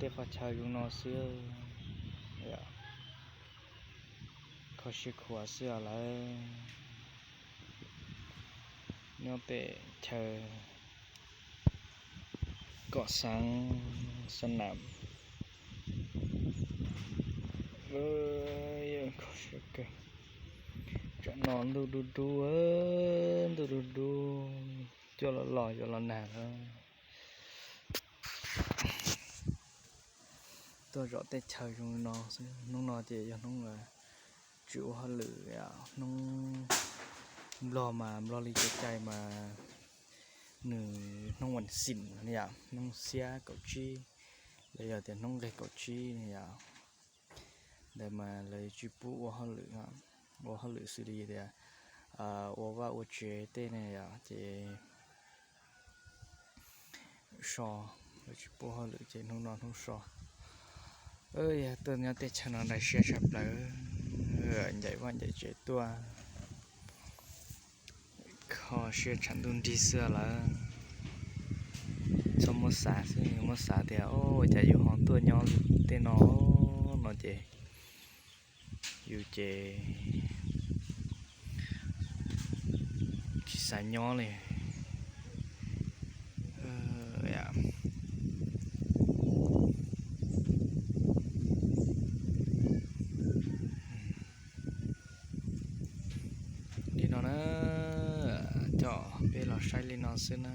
Tej qhov chaw zoo no xwb, kho siab khuav xwb os lawv. Nyob pem chaw kom xaav xa nam. Tsam no ntuj dub dub, ntuj dub dub, cua los los yuav los nag lawm. Tuaj zov tej chaw zoo no xwb. Hnub no ces yog hnub tswv ua hauj lwm, hnub Nplog mas Nplog li cov cai mas nws hnub vas xim yom, hnub xiab kaum tsib, los yog tias hnub nqeg kaum tsib yom, ntawd mas lawv tsis pub ua hauj lwm, ua hauj lwm xws li tias ua vaj ua tsev tej ne yom, ces so, lawv tsis pub hauj lwm ces hnub no hnub so. Yog tuaj nyob tej chaw no ntawd siab tshaj plaws, ncaim vaj ncaim tsev tuaj, kho siab tshav ntuj nrig xwb lawm. Txhob muab xav xwb, muab xav tias ua cas yus ho tuaj nyob tej no, no ces yus ces tsis xav nyob li. Li no na, coj peb los saib li no xwb na.